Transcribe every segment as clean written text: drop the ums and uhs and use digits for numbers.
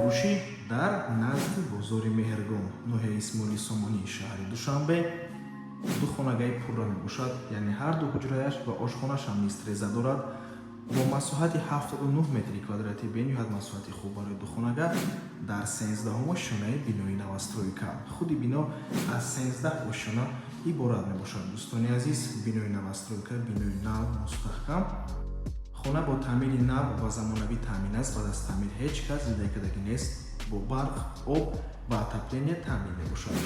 Фурӯшӣ дар назди бозори Меҳргон, ноҳияи Исмоили Сомонии шаҳри Душанбе. Ду хонагаи пурра мебошад, яъне ҳар ду ҳуҷраяш ва ошхонаашам низ треза дорад, бо масоҳати 79 метри квадратӣ. Бениҳоят масоҳати хуб барои духонага дар 13-ум ошёнаи бинои новостройка. Худи бино аз 13 ошёна иборат мебошад. Дӯстони азиз, бинои новостройка, бинои нав, мустаҳкам. Хона бо таъмири нав ва замонавӣ таъмин аст. Баъд аз таъмир ҳеҷ кас зиндагӣ кардагӣ нест. Бо барқ, об ва отопление таъмин мебошад.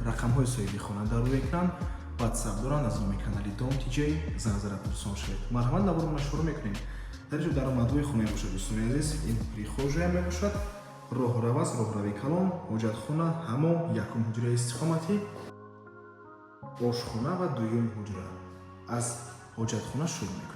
Рақамҳои соҳиби хона дар рӯи экран, Ватсап доранд. Аз номи канали Дом Тиҷей занг зада пурсон шавед. Марҳамат, наворона шурӯъ мекунем. Дар инҷо даромадгоҳи хона мебошад, дӯстони азиз. Ин прихожая мебошад, роҳрав аст, роҳрави калон, ҳоҷатхона, ҳамом, якум ҳуҷраи истиқоматӣ, ошхона ва дуюм ҳуҷра. Аз ҳоҷатхона шурӯъ мекунем.